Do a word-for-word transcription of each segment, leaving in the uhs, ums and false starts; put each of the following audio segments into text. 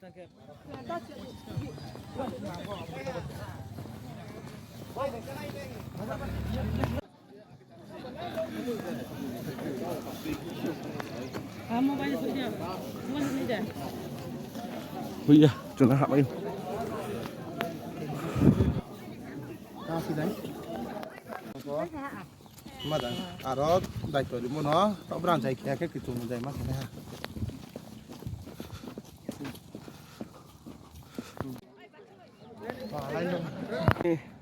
Huya, chuna hamai. Madang, aro daitoi rimo no, to brang jai khe khe kitung jai ma khe ha.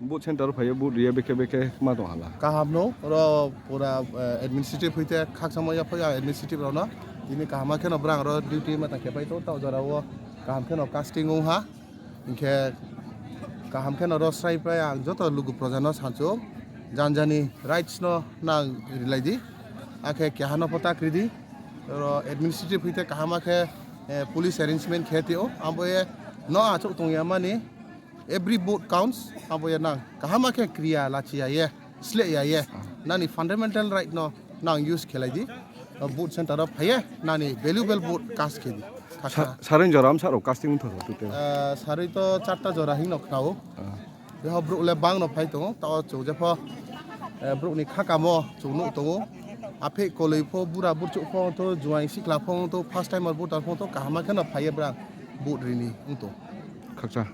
Boot center phaiyo, boot riya bekhe bekhe ma tong hala. Kaham no, oro pura, eh, administrative hoite khakchangma ya phai administrative rok no. Tini kaham khe no brang oro duty ma tang khe pai to, to jora o kaham khe no casting o ha. Hinkhe kaham khe no oro srai pai ang joto lugu proja no sancho. Jan jani rights no nang rilai di. Akhe keha no pho tak ridi. Oro administrative hoite kaham khe, eh, police arrangement khe tio. Abo ye no achuk tong ya mani. Every vote counts, abo ya nang kaham khe kriya lachi ya ye, sle ya ye. Nani fundamental right no nang use khelai di. O vote center o phaiye nani valuable vote cast khe di. Sa-, Khaksa. Sarui jora amsa rok casting wngthogo total? Ah, sarui to charta jora hing no khnao. Ah. Beha bruk le bang no phai tongo, tao chwng je pho, eh, bruk ni kha kamo chwng nuk tongo. Aphe koloi pho, bura burchuk pho to, juaing sikla pho to, first timer voter pho to, kaham khe no phaiye brang vote rini wng tong. Khaksa.